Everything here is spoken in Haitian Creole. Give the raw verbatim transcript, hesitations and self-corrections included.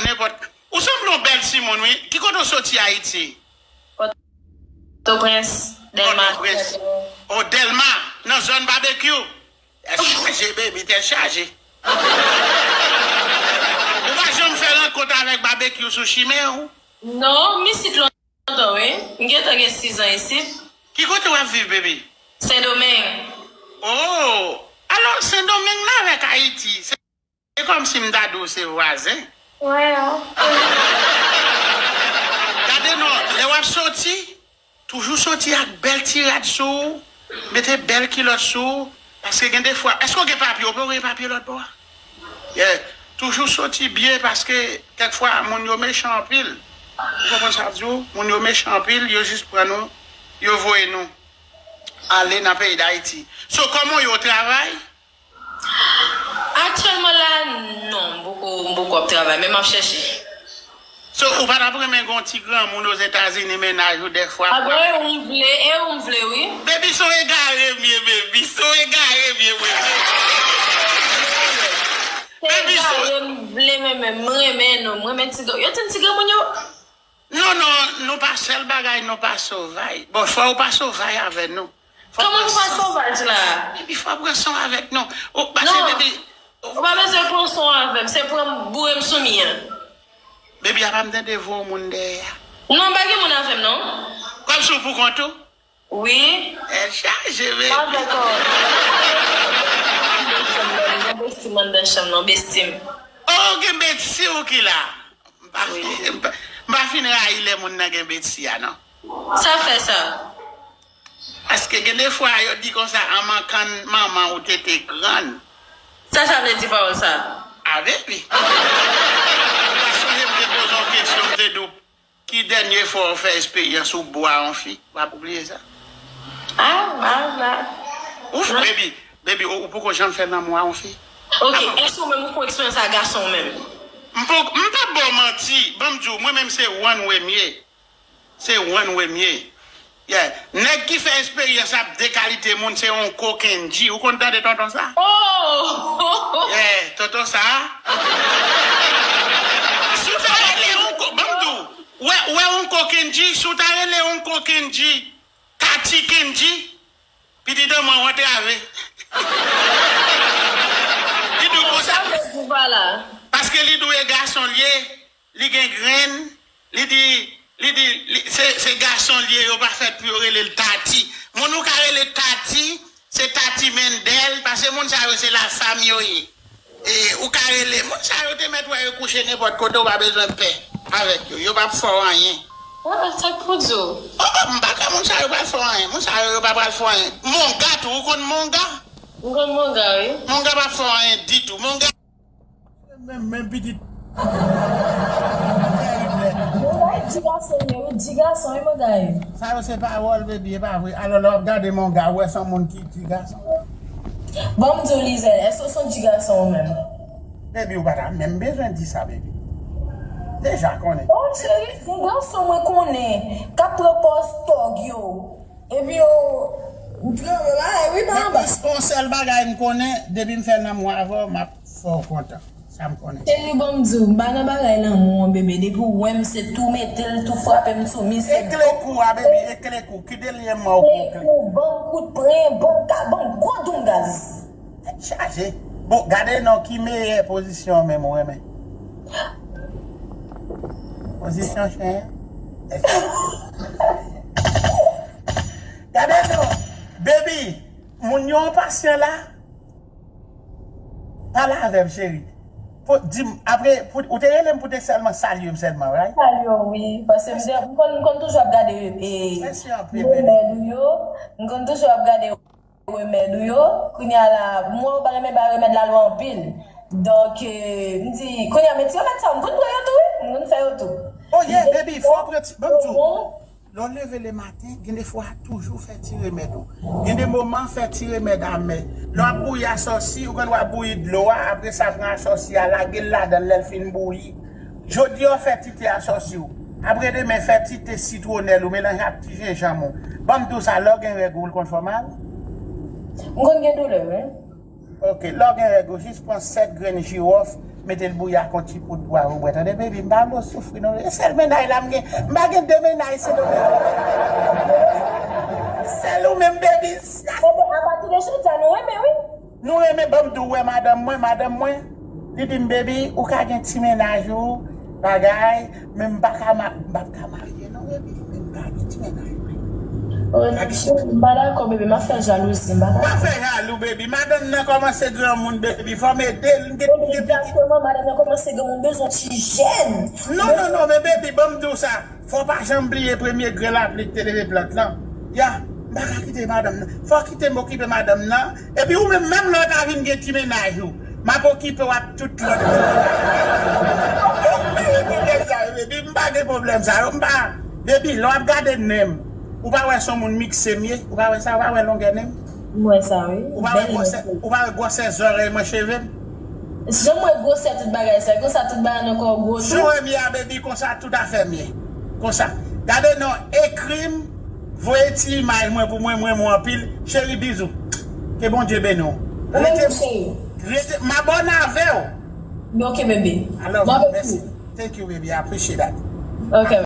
nenpòt. Ou sanble yon bèl timoun, wi. Ki kote w soti Ayiti? Pòtoprens, Dèlma. Pòtoprens. O Dèlma, nan zòn babekyou. Tèt chaje, baby, tèt chaje. Ou pa janm fè rankont avèk babekyou sou chimen, ou? Non, m isit lontan, wi. M gentan gen sis an isit. Ki kote w ap viv, baby? Sendomeng. Oh! Alò, Sendomeng la avèk Ayiti, se kòmsi m ta di w se vwazen. Wè, an. Gade non, lè w ap soti, toujou soti ak bèl ti rad sou ou, mete bèl kilòt sou ou, paske gen defwa, èske w gen papye? Ou pa gen papye lòt bò a? Yeah. Toujou soti byen, paske kèk fwa moun yo mechan anpil. Ou konprann sa m di w? Moun yo mechan anpil, yo jis pran nou, yo voye nou ale nan peyi Dayiti. So, kòman w ye, w travay? Aktyèlman la, non, m poko, m poko ap travay, men m ap chèche. So, ou pa t ap renmen gen yon ti granmoun Ozetazini, mennaj ou dèfwa? Abre, ou m vle, e ou m vle, wi. Baby, se yon egare m ye, baby, se yon egare m ye, mwen. Se egare m vle, men, men, m renmen, non, m renmen ti granmoun. Yo di m ti granmoun yo. Non, non, nou pa sèl bagay, nou pa sovaj. Bon, fò ou pa sovaj avè nou. Kòman nou pa sovaj la? Epi fò pran son avèk nou. Ou pa se non. Bebe. Ou pa bezwen pran son avè m, se pran boure m sou mi an. Bebe, apa m tande vwa yon moun dèyè a? Non, pa gen moun avè m, non. Kòmsi w pou kont ou? Wi. Tèt chaje, bebe. Avèk ou. Gen besti m anndan chanm nan, besti m. Oh, gen besti w ki la. M pa fin, m pa, m pa fin rayi lè moun nan gen beti a, non. Sa fè sa. Paske gen de fwa yo di konsa, an mankan manman ou tete grann. Sa sa vle di pawòl sa? A, baby. Ou pa sonje m te poze w kesyon, m te di w, ki dènye fwa w fè esperyans ou bwa yon fi? W ap bliye sa? Ah, ah, ah. Ouf, baby, baby, ou, ou poko janm fè lanmou a yon fi? Ok, èske ou menm ou fè eksperyans a gason ou menm? M poko, m p ap ba w manti, ban m di w, mwen menm se one way m ye. Se one way m ye. Yeah. Nèg ki fè eksperyans ap de kalite moun, se yon kokenji. Ou konn tande tonton sa? Oh! Yeah, tonton sa. Si w ta rele yon ko-, ban m di w, wè, wè yon kokenji, si w ta rele yon kokenji, Tati Kenji, pitit an mwen w antrave. Li di w konsa. Sa vle di pa la. Paske li di w e gason l ye, li gen grenn, li di, li di, li, se, se gason l ye, yo pa fèt pou yo rele l Tati. Moun ou ka rele Tati, se Tati Mendel, paske moun sa yo se lafam yo ye. E, ou ka rele, moun sa yo te mèt wè yo kouche nenpòt kote, ou pa bezwen pè avèk yo. Yo p ap fè w anyen. Ah, sa k pou di w? Oh, oh, m pa kwè moun sa yo pral fè w anyen. Moun sa yo, yo pa pral fè w anyen. Monga tou, ou konn monga? M konn monga, wi. Monga p ap fè w anyen ditou. Monga. Menm, menm pitit. Tèrib nèt. Monday di gason ye, wi, di gason, wi, Monday. Sa yo se pawòl, baby, e pa vre. Alò, lè w ap gade monga, ou wè se yon moun ki di gason. Bon, m di w, Lizèl, èske w se yon di gason ou menm? Baby, ou pa ta menm bezwen di sa, baby. Deja konnen. Bon, cheri, gen gason mwen konnen k ap pran pòz tòg yo. Epi yo, yo, yo, wi, pa anba. Yon sèl bagay m konnen, depi m fè lanmou avè w, m ap fè w kontan. Sa m konnen. Cheri, ban m di w, m pa nan bagay lanmou an, bebe. Depi w wè m, se tou mete l, tou frape m sou mi, se ekle kou a, bebe, ekle kou. Kite lyen mò w pou ekle. Pran kout pren, ban m ka, ban m gwo doum gaz. Tèt chaje. Bon, gade non, ki meyè pozisyon menm ou renmen? Pozisyon chen an? Gade non, baby, moun yo enpasyan la. Pale avè m, cheri. Pou, di m, apre, pou, ou te rele m pou te sèlman salye m sèlman, right? Salye w, wi. Paske m te, m konn, m konn toujou ap gade, e, remèd ou yo. M konn toujou ap gade remèd ou yo. Kounye a la, m wè ou pa renmen bay remèd lalwa anpil. Donk, e, m di, kounye a, men ti remèd sa yo, m konn pran yo tou, wi. M konn fè yo tou. Oh, yeah, baby, fò w pran ti, ban m di w. Lè w leve lematen, gen de fwa toujou fè ti remèd ou. Gen de moman fè ti remèd amè. Lè w ap bouyi asòsi, ou konn w ap bouyi dlo a, apre sa pran asòsi a, lage l ladan l lè l fin bouyi. Jodi a w fè ti te asòsi w. Apre demen fè ti te sitwonèl ou melanje ak ti jenjanm ou. Ban m di w sa, lè w gen règ ou, l konn fè w mal? M konn gen doulè, wi. Ok, lè w gen règ ou, jis pran sèt grenn jiwòf, Mete l bouyi ak yon ti poud pwav ou bwè, tande, baby? M pa vle w soufri, non. E sèl mennaj la m gen. M pa gen de mennaj, se de mennaj. Sèl ou menm, baby. Apati de jodi a, nou renmen, wi. Nou renmen, ban m di w, wè madanm mwen, madanm mwen, li di m, baby, ou ka gen ti mennaj ou, bagay, men m pa ka ma-, m p ap ka marye, non, baby, men m ka gen ti mennaj, wi. Oh, m pa dakò, bebe, m ap fè jalouzi, m pa dakò. Pa fè jalou, baby. Madanm nan kòmanse granmoun, baby. Fò m ede l. M gen, m gen pitit. Egzakteman, madanm nan kòmanse granmoun, bezwen ti jèn. Non, non, non, men baby, ban m di w sa. Fò w pa janm bliye premye grenn lapli ki te leve plant lan. Ya, m pa ka kite madanm nan. Fò w kite m okipe madanm nan. Epi ou menm, menm lè w ta vin gen ti mennaj ou, m ap okipe w ak tout lòt. Ou pa gen pwoblèm sa yo, baby. M pa gen pwoblèm sa yo. M pa, baby, lè w ap gade nen m, ou pa wè se yon moun mikse m ye? Ou pa wè sa? Ou pa wè longè nen m? M wè sa, wi. Ou pa wè gwosè, ou pa wè gwosè zòrèy mwen, cheve m? Jan m wè gwosè tout bagay sa, konsa tout bagay nan kò w gwo tou. Jan w wè m ye a, baby, konsa tout afè m ye. Konsa. Gade non, ekri m, voye ti imaj mwen pou mwen, m renmen w anpil. Cheri, bizou. Ke Bondye beni w. Ou menm tou, cheri. Rete, m abòne avè w. Ok, bebe. I love you. Mèsi. Thank you, baby. I appreciate that. Ok.